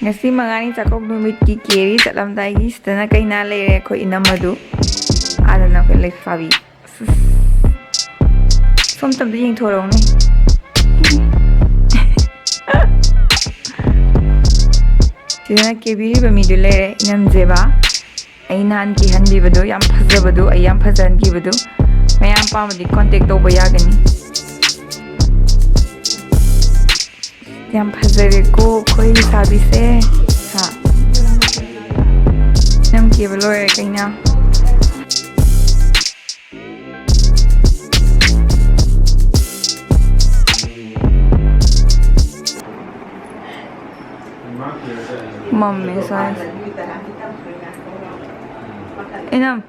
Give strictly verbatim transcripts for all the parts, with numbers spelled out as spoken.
ꯉꯁꯤ ꯃꯉꯥꯅꯤ ꯆꯥꯛꯀꯧꯕ ꯅꯨꯃꯤꯠꯀꯤ ꯀꯦꯔꯤ ꯆꯠꯂꯝꯗꯥꯏꯒꯤ ꯁꯤꯗꯅ ꯀꯩꯅꯥ ꯂꯩꯔꯦ, ꯑꯩꯈꯣꯏ ꯏꯅꯝꯃꯗꯨ꯫ ꯑꯥꯗꯅ ꯑꯩꯈꯣꯏ ꯂꯩꯁꯥꯕꯤ꯫ ꯁꯣꯝꯇꯝꯗ ꯌꯦꯡꯊꯣꯔꯛꯎꯅꯦ꯫ ꯁꯤꯗꯅ ꯀꯦꯕꯤꯔꯤꯕ ꯃꯤꯗꯨ ꯂꯩꯔꯦ, ꯏꯅꯝꯖꯦꯕ꯫ ꯑꯩ ꯅꯍꯥꯟ ꯀꯦꯍꯟꯕꯤꯕꯗꯣ, ꯌꯥꯝ ꯐꯖꯕꯗꯨ, ꯑꯩ ꯌꯥꯝ ꯐꯖꯍꯟꯈꯤꯕꯗꯨ꯫ ꯃꯌꯥꯝ ꯄꯥꯝꯃꯗꯤ contact ꯇꯧꯕ ꯌꯥꯒꯅꯤ꯫ ꯌꯥꯝ ꯐꯖꯔꯦꯀꯣ ꯑꯩꯈꯣꯏ ꯂꯩꯁꯥꯕꯤꯁꯦ꯫ ꯍꯥ? ꯏꯅꯝ ꯀꯦꯕ ꯂꯣꯏꯔꯦ ꯀꯩꯅ꯫ ꯃꯝꯃꯦ ꯁ꯭ꯋꯥꯏꯁꯦ꯫ ꯏꯅꯝ꯫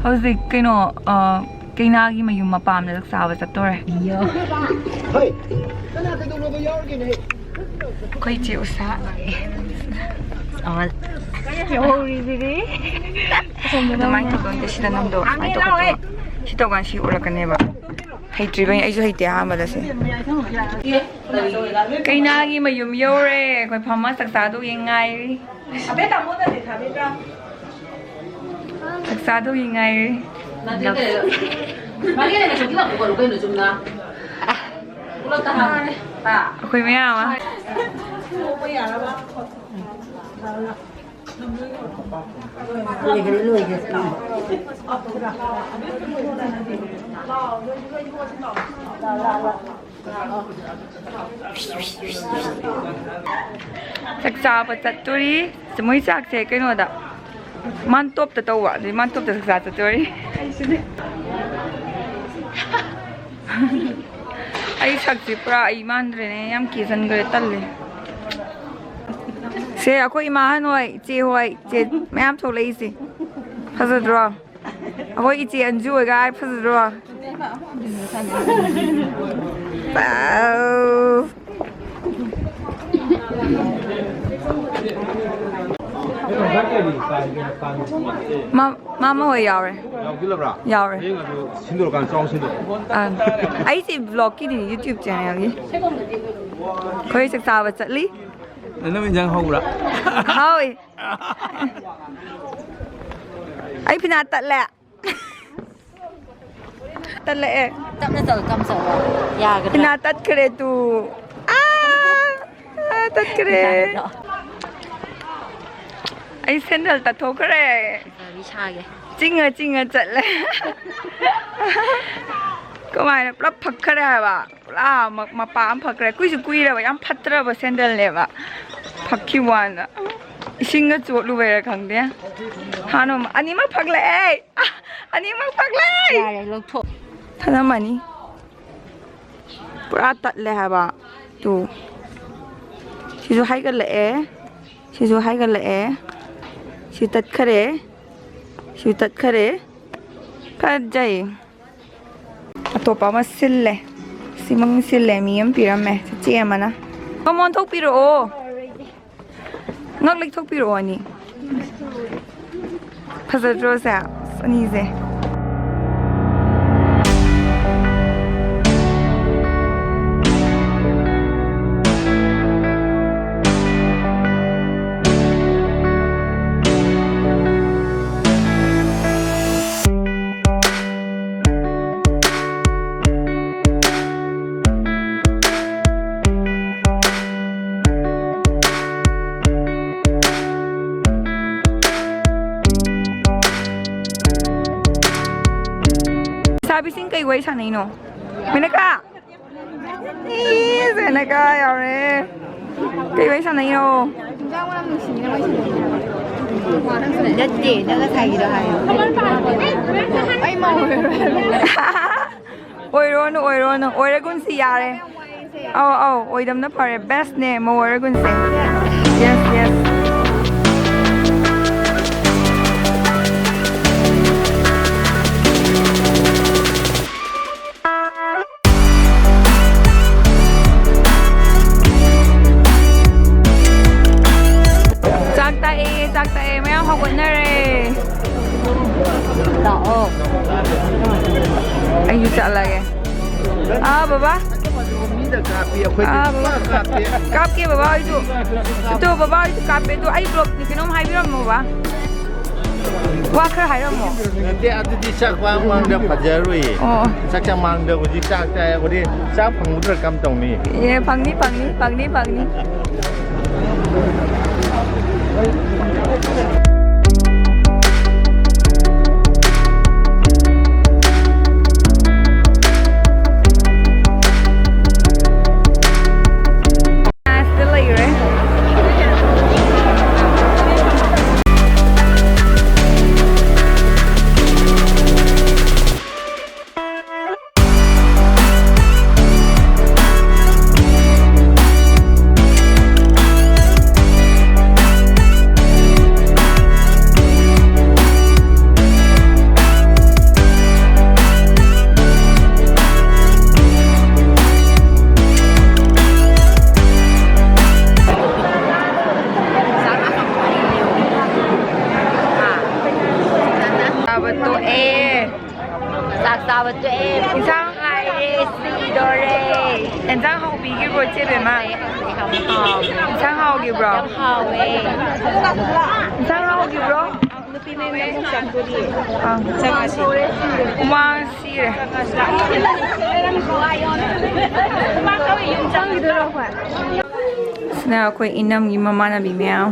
ꯍꯧꯖꯤꯛ ꯀꯩꯅꯣ, ꯑ, ꯀꯩꯅꯥꯒꯤ ꯃꯌꯨꯝ ꯃꯄꯥꯝꯗ ꯆꯥꯛ ꯆꯥꯕ ꯆꯠꯇꯣꯔꯦ꯫ ꯑꯩꯈꯣꯏ ꯏꯆꯦ ꯎꯁꯥ꯫ ꯑꯋꯥꯜ꯫ ꯌꯧꯍꯧꯔꯤꯁꯤꯗꯤ꯫ ꯑꯗꯨꯃꯥꯏꯅ ꯇꯧꯗꯣꯏ ꯅꯠꯇꯦ, ꯁꯤꯗ ꯅꯝꯗꯣ꯫ ꯑꯗꯨꯃꯥꯏꯅ ꯇꯧꯒꯗꯕ꯫ ꯁꯤ ꯇꯧꯀꯥꯟ ꯁꯤ ꯎꯔꯛꯀꯅꯦꯕ꯫ ꯍꯩꯇ꯭ꯔꯤꯕꯩ ꯑꯩꯁꯨ ꯍꯩꯇꯦ ꯑꯍꯥꯟꯕꯗ ꯁꯤ꯫ ꯀꯩꯅꯥꯒꯤ ꯃꯌꯨꯝ ꯌꯧꯔꯦ꯫ ꯑꯩꯈꯣꯏ ꯐꯝꯃ ꯆꯥꯛ ꯆꯥꯗꯧꯒꯤ ꯉꯥꯏꯔꯤ꯫ ꯆꯥꯛ ꯆꯥꯗꯧꯒꯤ ꯉꯥꯏꯔꯤ꯫ ꯃꯥꯒꯤ ꯂꯩꯅ ꯆꯨꯝꯅ ꯄꯨꯈꯠꯂꯨ ꯀꯩꯅꯣ ꯆꯨꯝꯅ꯫ ꯄꯨꯂꯞꯇ ꯍꯥꯞꯄꯅꯦ꯫ ꯑꯩꯈꯣꯏ ꯃꯌꯥꯝ ꯑꯃ꯫ ꯆꯥꯛ ꯆꯥꯕ ꯆꯠꯇꯣꯔꯤ꯫ ꯃꯣꯏ ꯆꯥꯛꯁꯦ ꯀꯩꯅꯣꯗ, ꯃꯥꯟꯇꯣꯞꯇ ꯇꯧꯕ, ꯑꯗꯨꯏ ꯃꯥꯟꯇꯣꯞꯇ ꯆꯥꯛ ꯆꯥ ꯆꯠꯇꯣꯔꯤ꯫ ꯑꯩ ꯁꯛꯁꯤ ꯄꯨꯔꯥ ꯑꯩ ꯃꯥꯟꯗ꯭ꯔꯦꯅꯦ, ꯌꯥꯝ ꯀꯦꯁꯟꯈ꯭ꯔꯦ, ꯇꯜꯂꯦ꯫ ꯁꯦ, ꯑꯩꯈꯣꯏ ꯏꯃꯥꯍꯟ ꯍꯣꯏ, ꯏꯆꯦ ꯍꯣꯏ, ꯏꯆꯦ ꯃꯌꯥꯝ ꯊꯣꯛꯂꯛꯏꯁꯦ꯫ ꯐꯖꯗ꯭ꯔꯣ? ꯑꯩꯈꯣꯏ ꯏꯆꯦ ꯑꯟꯖꯨ ꯍꯣꯏꯒ ꯍꯥꯏ ꯐꯖꯗ꯭ꯔꯣ? ꯋꯥꯎ꯫ ꯃꯥ ꯃꯥ ꯃꯈꯣꯏ ꯌꯥꯎꯔꯦ꯫ ꯌꯥꯎꯁꯤꯜꯂꯕ꯭ꯔꯥ? ꯌꯥꯎꯔꯦ꯫ ꯍꯌꯦꯡ ꯑꯗꯨ ꯁꯤꯟꯗꯣꯔꯀꯥꯟꯗ ꯆꯥꯎ ꯁꯤꯟꯗꯣꯛ꯫ ꯑꯥ, ꯑꯩꯁꯦ ꯕ꯭ꯂꯣꯒꯀꯤꯅꯤ, ꯌꯨꯇ꯭ꯌꯨꯕ ꯆꯦꯅꯦꯜꯒꯤ꯫ ꯑꯩꯈꯣꯏ ꯆꯥꯛ ꯆꯥꯕ ꯆꯠꯂꯤ꯫ ꯅꯪ ꯏꯟꯖꯥꯡ ꯍꯧꯕ꯭ꯔꯥ? ꯍꯥꯎꯏ꯫ ꯑꯩ ꯐꯤꯅꯥ ꯇꯠꯂꯦ꯫ ꯇꯠꯂꯛꯑꯦ꯫ ꯇꯞꯅ ꯆꯠꯂꯣ, ꯇꯞꯅ ꯆꯠꯂꯣ꯫ ꯌꯥꯒꯗ꯭ꯔꯥ? ꯐꯤꯅꯥ ꯇꯠꯈ꯭ꯔꯦ ꯇꯨ꯫ ꯑꯥ, ꯑꯥ, ꯇꯠꯈ꯭ꯔꯦ꯫ ꯌꯥꯒꯗ꯭ꯔꯣ? ꯑꯩ ꯁꯦꯟꯗꯜ ꯇꯠꯊꯣꯛꯈ꯭ꯔꯦ꯫ ꯐꯖꯕꯤ ꯁꯥꯒꯦ꯫ ꯆꯤꯡꯉ ꯆꯤꯡꯉ ꯆꯠꯂꯦ꯫ ꯀꯃꯥꯏꯅ ꯄꯨꯂꯞ ꯐꯛꯈ꯭ꯔꯦ ꯍꯥꯏꯕ꯫ ꯄꯨꯔꯥ ꯃ-, ꯃꯄꯥ ꯑꯃ ꯐꯛꯈ꯭ꯔꯦ꯫ ꯀꯨꯏꯁꯨ ꯀꯨꯏꯔꯕ, ꯌꯥꯝ ꯐꯠꯇ꯭ꯔꯕ ꯁꯦꯟꯗꯜꯅꯦꯕ꯫ ꯐꯛꯈꯤꯕ ꯋꯥꯅ꯫ ꯏꯁꯤꯡꯒ ꯆꯣꯠꯂꯨꯕꯩꯔꯥ ꯈꯪꯗꯦ꯫ ꯍꯥꯟꯅ ꯑꯃ-, ꯑꯅꯤꯃꯛ ꯐꯛꯂꯛꯑꯦ꯫ ꯑꯅꯤꯃꯛ ꯐꯛꯂꯛꯑꯦ꯫ ꯌꯥꯔꯦ, ꯂꯧꯊꯣꯛ꯫ ꯊꯅꯝꯃꯅꯤ꯫ ꯄꯨꯔꯥ ꯇꯠꯂꯦ ꯍꯥꯏꯕ꯫ ꯇꯨ꯫ ꯁꯤꯁꯨ ꯍꯥꯏꯒꯠꯂꯛꯑꯦ꯫ ꯁꯤꯁꯨ ꯍꯥꯏꯒꯠꯂꯛꯑꯦ꯫ ꯁꯤ ꯇꯠꯈꯔꯦ꯫ ꯁꯤ ꯇꯠꯈꯔꯦ꯫ ꯐꯖꯩ꯫ ꯑꯇꯣꯞꯄ ꯑꯃ ꯁꯤꯜꯂꯦ꯫ ꯁꯤꯃꯪ ꯁꯤꯜꯂꯦ꯫ ꯃꯤ ꯑꯃ ꯄꯤꯔꯝꯃꯦ꯫ ꯆꯤꯆꯦ ꯑꯃꯅ꯫ ꯃꯃꯣꯟ ꯊꯣꯛꯄꯤꯔꯛꯑꯣ꯫ ꯉꯛ ꯂꯩꯊꯣꯛꯄꯤꯔꯛꯑꯣ ꯑꯅꯤ꯫ ꯐꯖꯗ꯭ꯔꯣ ꯁꯦ? ꯑꯅꯤꯁꯦ꯫ ꯂꯩꯁꯥꯕꯤꯁꯤꯡ ꯀꯩ ꯋꯥꯔꯤ ꯁꯥꯟꯅꯩꯅꯣ? ꯃꯦꯅꯀꯥ! ꯏꯁ, ꯃꯦꯅꯀꯥ ꯌꯥꯎꯔꯦ꯫ ꯀꯩ ꯋꯥꯔꯤ ꯁꯥꯟꯅꯩꯅꯣ? ꯏꯟꯖꯥꯡ ꯃꯅꯝ ꯅꯨꯡꯁꯤꯅ ꯋꯥꯔꯤ ꯁꯥꯟꯅꯩꯅꯦ꯫ ꯅꯠꯇꯦ, ꯅꯪ ꯉꯁꯥꯏꯒꯤꯗꯣ ꯍꯥꯏꯌꯣ꯫ ꯑꯩ ꯃꯧ ꯑꯣꯏꯔꯣꯏ꯫ ꯑꯣꯏꯔꯣꯅꯨ, ꯑꯣꯏꯔꯣꯅꯨ꯫ ꯑꯣꯏꯔꯒꯨꯝꯁꯤ ꯌꯥꯔꯦ꯫ ꯑꯧ, ꯑꯧ, ꯑꯣꯏꯗꯕꯅ ꯐꯔꯦ꯫ ꯕꯦꯁꯅꯦ, ꯃꯧ ꯑꯣꯏꯔꯒꯨꯝꯁꯦ꯫ Yes, yes. ꯆꯥꯛ ꯇꯥꯛꯑꯦ, ꯆꯥꯛ ꯇꯥꯛꯑꯦ꯫ ꯃꯌꯥꯝ ꯍꯧꯒꯠꯅ ꯃꯤꯅ ꯀꯥꯞꯄꯤ, ꯑꯩꯈꯣꯏꯗꯤ ꯑꯥ, ꯁꯨꯡꯀꯥꯞ ꯀꯥꯞꯇꯦ꯫ ꯀꯥꯞꯀꯦ ꯕꯕꯥ ꯍꯣꯏꯁꯨ꯫ ꯑꯗꯣ ꯕꯕꯥ ꯍꯣꯏꯁꯨ ꯀꯥꯞꯄꯦ꯫ ꯑꯗꯣ ꯑꯩ ꯕ꯭ꯂꯣꯛꯅꯤ, ꯀꯩꯅꯣꯝ ꯍꯥꯏꯕꯤꯔꯝꯃꯣꯕ꯫ ꯋꯥ ꯈꯔ ꯍꯥꯏꯔꯝꯃꯣ꯫ ꯅꯠꯇꯦ, ꯑꯗꯨꯗꯤ ꯆꯥꯛ ꯆꯥ ꯃꯥꯡꯗ ꯐꯖꯔꯣꯏꯌꯦ꯫ ꯑꯣ꯫ ꯆꯥꯛ ꯆꯥ ꯃꯥꯡꯗ ꯍꯧꯖꯤꯛ ꯆꯥꯛ ꯆꯥꯏ, ꯍꯣꯔꯦꯟ ꯆꯥꯛ ꯐꯪꯒꯗ꯭ꯔꯥ ꯀꯝ ꯇꯧꯅꯤ? ꯑꯦ, ꯐꯪꯅꯤ, ꯐꯪꯅꯤ, ꯐꯪꯅꯤ, ꯐꯪꯅꯤ꯫ ꯁꯤꯗ ꯂꯩꯔꯦ꯫ ꯆꯥꯕ ꯇꯣꯛꯑꯦ꯫ ꯆꯥꯛ ꯆꯥꯕ ꯇꯣꯛꯑꯦ꯫ ꯏꯟꯁꯥꯡ ꯍꯥꯏꯔꯦ, ꯁꯤꯗꯣꯔꯦ꯫ ꯏꯟꯁꯥꯡ ꯍꯥꯎꯕꯤꯈꯤꯕ꯭ꯔꯣ, ꯏꯆꯦ ꯕꯦꯝꯃ? ꯍꯥꯎꯋꯦ, ꯍꯥꯎꯋꯦ, ꯍꯥꯎꯋꯦ꯫ ꯏꯟꯁꯥꯡ ꯍꯥꯎꯈꯤꯕ꯭ꯔꯣ? ꯌꯥꯝ ꯍꯥꯎꯋꯦ꯫ ꯏꯟꯁꯥꯡ ꯍꯥꯎꯈꯤꯕ꯭ꯔꯣ? ꯅꯨꯄꯤ ꯃꯌꯨꯝꯗ ꯑꯃꯨꯛ ꯆꯪꯗꯣꯔꯤꯌꯦ꯫ ꯑꯥ꯫ ꯆꯪꯉꯁꯤ꯫ ꯍꯨꯃꯥꯡ ꯁꯤꯔꯦ꯫ ꯆꯪꯈꯤꯗꯣꯏꯔꯣ ꯑꯩꯈꯣꯏ? ꯁꯤꯅ ꯑꯩꯈꯣꯏ ꯏꯅꯝꯒꯤ ꯃꯃꯥꯟꯅꯕꯤ ꯃꯌꯥꯝ꯫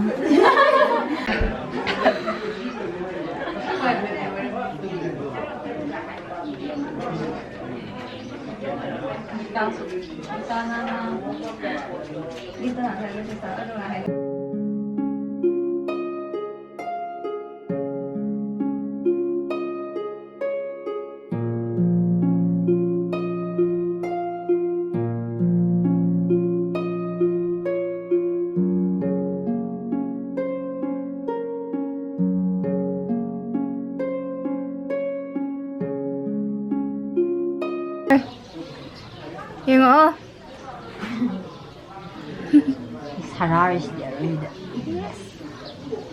ꯌꯦꯡꯉꯛꯑꯣ꯫ ꯁꯔꯥꯔꯤꯁꯤꯗꯤ ꯑꯔꯣꯏꯕꯤꯗ꯫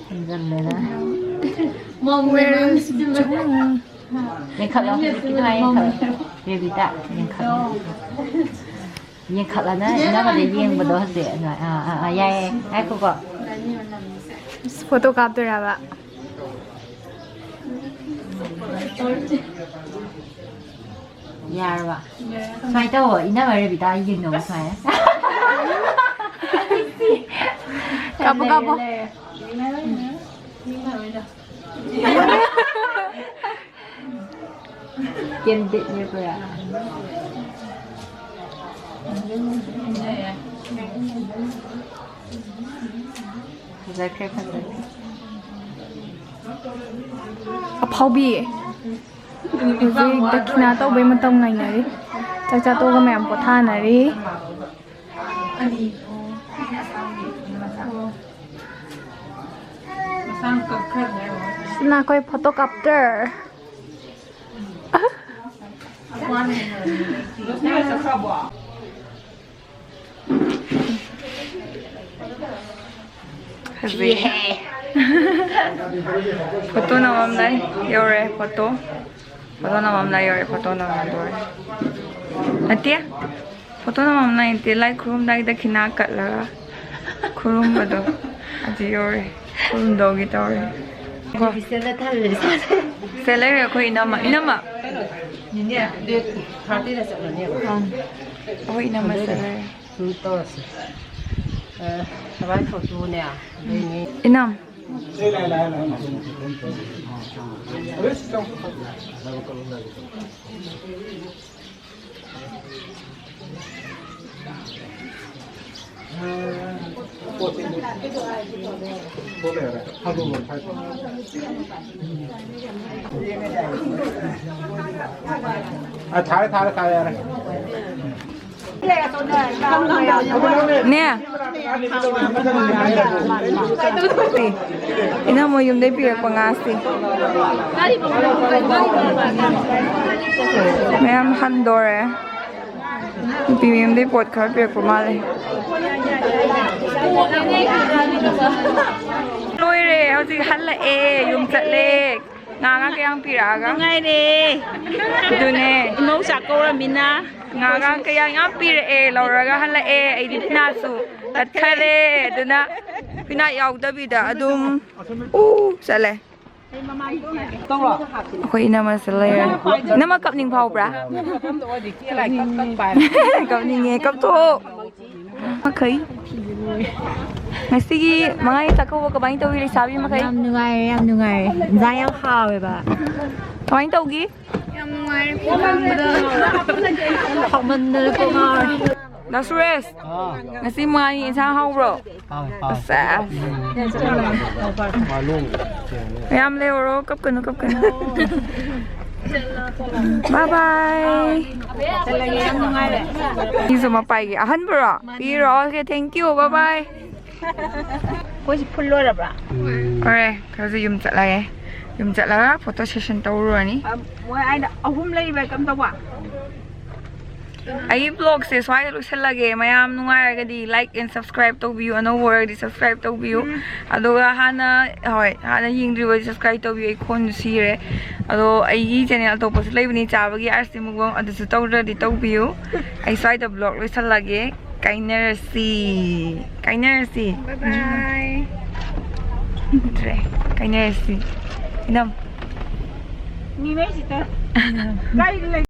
ꯍꯦꯟꯖꯜꯂꯦꯗ꯫ Where is Jung? ꯃꯦꯟꯈꯠꯂꯣ꯫ ꯍꯧꯖꯤꯛꯀꯤꯗꯣ ꯍꯥꯏꯌꯦ, ꯃꯦꯟꯈꯠꯂꯣ꯫ ꯔꯦꯕꯤꯇꯥ, ꯃꯦꯟꯈꯠꯂꯣ꯫ ꯌꯦꯡꯈꯠꯂꯅ ꯏꯅꯝꯃꯗ ꯌꯦꯡꯕꯗꯣ ꯍꯧꯖꯤꯛ ꯑꯗꯨꯃꯥꯏꯅ꯫ ꯑꯥ, ꯑꯥ, ꯑꯥ, ꯌꯥꯏꯌꯦ, ꯉꯥꯏꯈꯣꯀꯣ꯫ ꯐꯣꯇꯣ ꯀꯥꯞꯇꯣꯏꯔꯕ? ꯌꯥꯔꯕ? ꯁꯨꯃꯥꯏꯅ ꯇꯧꯋꯣ, ꯏꯅꯝꯃ ꯔꯦꯕꯤꯇꯥ ꯌꯦꯡꯅꯧ ꯁꯨꯃꯥꯏꯅ꯫ ꯀꯥꯞꯄꯣ, ꯀꯥꯞꯄꯣ꯫ Candidꯅꯦ ꯄꯨꯔꯥ꯫ ꯐꯖꯈ꯭ꯔꯦ, ꯐꯖꯈ꯭ꯔꯦ꯫ ꯑꯐꯥꯎꯕꯤ꯫ ꯍꯧꯖꯤꯛ ꯗꯈꯤꯅꯥ ꯇꯧꯕꯩ ꯃꯇꯝ ꯉꯥꯏꯅꯔꯤ꯫ ꯆꯥꯛ ꯆꯥ ꯇꯣꯛꯑꯒ ꯃꯌꯥꯝ ꯄꯣꯊꯥꯅꯔꯤ꯫ ꯁꯤꯅ ꯑꯩꯈꯣꯏ ꯐꯣꯇꯣ ꯀꯥꯞꯇꯔ꯫ ꯐꯖꯩ꯫ ꯐꯣꯇꯣ ꯅꯝꯃꯝꯗꯥꯏ ꯌꯧꯔꯦ꯫ ꯐꯣꯇꯣ ꯐꯣꯇꯣ ꯅꯝꯃꯝꯗꯥꯏ ꯌꯧꯔꯦ꯫ ꯐꯣꯇꯣ ꯅꯝꯃꯝꯗꯣꯔꯦ꯫ ꯅꯠꯇꯦ, ꯐꯣꯇꯣ ꯅꯝꯃꯝꯗꯥꯏ ꯅꯠꯇꯦ, ꯂꯥꯏ ꯈꯨꯔꯨꯝꯗꯥꯏ ꯗꯈꯤꯅꯥ ꯀꯠꯂꯒ ꯈꯨꯔꯨꯝꯕꯗꯣ ꯑꯗꯨ ꯌꯧꯔꯦ꯫ ꯈꯨꯔꯨꯝꯗꯧꯒꯤ ꯇꯧꯔꯦ꯫ ꯁꯦ ꯂꯩꯔꯦ ꯑꯩꯈꯣꯏ ꯏꯅꯝꯃ꯫ ꯏꯅꯝꯃ꯫ ꯑꯩꯈꯣꯏ ꯏꯅꯝꯃ ꯁꯦ ꯂꯩꯔꯦ꯫ ꯁꯨꯝ ꯇꯧꯔꯁꯤ꯫ ꯑ, ꯊꯋꯥꯏ ꯐꯣꯇꯣꯅꯦ꯫ ꯑꯗꯩꯅꯦ꯫ ꯏꯅꯝ꯫ ꯑ, ꯊꯥꯔꯦ, ꯊꯥꯔꯦ, ꯊꯥꯔꯦ, ꯌꯥꯔꯦ꯫ ꯅꯦ꯫ ꯏꯅꯝꯃ ꯌꯨꯝꯗꯩ ꯄꯤꯔꯛꯄ ꯉꯥꯁꯦ꯫ ꯃꯌꯥꯝ ꯍꯟꯗꯣꯔꯦ꯫ ꯅꯨꯄꯤ ꯃꯌꯨꯝꯗꯩ ꯄꯣꯠ ꯈꯔ ꯄꯤꯔꯛꯄ ꯃꯥꯜꯂꯦ꯫ ꯂꯣꯏꯔꯦ, ꯍꯧꯖꯤꯛ ꯍꯜꯂꯛꯑꯦ, ꯌꯨꯝ ꯆꯠꯂꯦ꯫ ꯉꯥ ꯉꯥ ꯀꯌꯥꯝ ꯄꯤꯔꯛꯑꯒ? ꯅꯨꯡꯉꯥꯏꯔꯦ꯫ ꯑꯗꯨꯅꯦ꯫ ꯏꯃꯧ ꯆꯥꯛ ꯀꯧꯔꯃꯤꯅ꯫ ꯉꯥꯒ ꯀꯌꯥ ꯌꯥꯝ ꯄꯤꯔꯛꯑꯦ, ꯂꯧꯔꯒ ꯍꯜꯂꯛꯑꯦ꯫ ꯑꯩꯗꯤ ꯐꯤꯅꯥꯠꯁꯨ ꯇꯠꯈꯔꯦ, ꯑꯗꯨꯅ ꯐꯤꯅꯥꯠ ꯌꯥꯎꯗꯕꯤꯗ ꯑꯗꯨꯝ ꯎ ꯆꯠꯂꯦ꯫ ꯑꯩꯈꯣꯏ ꯏꯅꯝꯃꯁꯨ ꯂꯩꯔꯦ꯫ ꯏꯅꯝꯃ ꯀꯞꯅꯤꯡ ꯐꯥꯎꯕ꯭ꯔꯥ? ꯀꯞꯅꯤꯡꯉꯦ, ꯀꯞꯊꯣꯛꯑꯣ꯫ ꯃꯈꯩ꯫ ꯉꯁꯤꯒꯤ ꯃꯉꯥꯅꯤ ꯆꯥꯛꯀꯧꯕ ꯀꯃꯥꯏꯅ ꯇꯧꯋꯤ, ꯂꯩꯁꯥꯕꯤ ꯃꯈꯩ? ꯌꯥꯝ ꯅꯨꯡꯉꯥꯏꯔꯦ, ꯌꯥꯝ ꯅꯨꯡꯉꯥꯏꯔꯦ꯫ ꯏꯟꯖꯥꯡ ꯌꯥꯝ ꯍꯥꯎꯋꯦꯕ꯫ ꯀꯃꯥꯏꯅ ꯇꯧꯈꯤ? ꯌꯥꯝ ꯅꯨꯡꯉꯥꯏꯔꯦ꯫ ꯍꯥꯎꯃꯟꯗꯅ ꯀꯣꯛ ꯉꯥꯎꯔꯦ꯫ ꯗꯥ ꯁꯨꯔꯦꯁ, ꯑꯥ꯫ ꯉꯁꯤ ꯃꯉꯥꯅꯤ ꯏꯟꯁꯥꯡ ꯍꯥꯎꯕ꯭ꯔꯣ? ꯍꯥꯎꯋꯦ, ꯍꯥꯎꯋꯦ꯫ ꯁꯦꯁ꯫ ꯎꯝ꯫ ꯃꯌꯥꯝ ꯂꯩꯍꯧꯔꯣ, ꯀꯞꯀꯅꯨ, ꯀꯞꯀꯅꯨ꯫ ꯕꯥꯏ ꯕꯥꯏ꯫ ꯆꯠꯂꯒꯦ, ꯌꯥꯝ ꯅꯨꯡꯉꯥꯏꯔꯦ꯫ ꯁꯤꯁꯨ ꯃꯄꯥꯏꯒꯤ ꯑꯍꯟꯕꯔꯣ? ꯄꯤꯔꯣ꯫ Okay, thank you, bye bye꯫ ꯑꯩꯈꯣꯏꯁꯤ ꯐꯨꯜ ꯂꯣꯏꯔꯕ꯭ꯔꯥ? ꯎꯝ꯫ ꯍꯣꯔꯦꯟ ꯍꯧꯖꯤꯛ ꯌꯨꯝ ꯆꯠꯂꯒꯦ꯫ ꯌꯨꯝ ꯆꯠꯂꯒ photo session ꯇꯧꯔꯨꯔꯅꯤ꯫ ꯑ, ꯃꯣꯏ ꯑꯩꯅ ꯑꯍꯨꯝ ꯂꯩꯕ ꯀꯝ ꯇꯧꯕ? ꯑꯩꯒꯤ vlogꯁꯦ ꯁ꯭ꯋꯥꯏꯗ ꯂꯣꯏꯁꯤꯜꯂꯒꯦ꯫ ꯃꯌꯥꯝ ꯅꯨꯡꯉꯥꯏꯔꯒꯗꯤ like and subscribe ꯇꯧꯕꯤꯌꯨ꯫ ꯑꯅꯧꯕ ꯑꯣꯏꯔꯒꯗꯤ subscribe ꯇꯧꯕꯤꯌꯨ꯫ ꯎꯝ꯫ ꯑꯗꯨꯒ ꯍꯥꯟꯅ, ꯍꯣꯏ, ꯍꯥꯟꯅ ꯌꯦꯡꯗ꯭ꯔꯤꯕꯗꯤ subscribe ꯇꯧꯕꯤꯌꯨ꯫ ꯑꯩ ꯈꯣꯟꯁꯨ ꯁꯤꯔꯦ꯫ ꯑꯗꯣ ꯑꯩꯒꯤ channel ꯑꯇꯣꯞꯄꯁꯨ ꯂꯩꯕꯅꯤ, ꯆꯥꯕꯒꯤ ꯑꯥꯔꯁꯤ ꯃꯨꯛꯕꯥꯡ, ꯑꯗꯨꯁꯨ ꯇꯧꯗ꯭ꯔꯗꯤ ꯇꯧꯕꯤꯌꯨ꯫ ꯑꯩ ꯁ꯭ꯋꯥꯏꯗ vlog ꯂꯣꯏꯁꯤꯜꯂꯒꯦ꯫ ꯀꯥꯏꯅꯔꯁꯤ꯫ ꯀꯥꯏꯅꯔꯁꯤ꯫ Bye bye꯫ ꯅꯠꯇ꯭ꯔꯦ꯫ ꯀꯥꯏꯅꯔꯁꯤ꯫ ꯏꯅꯝ꯫ ꯃꯤ ꯃꯩꯁꯤꯗ꯫ ꯀꯥꯏꯗ ꯂꯩ?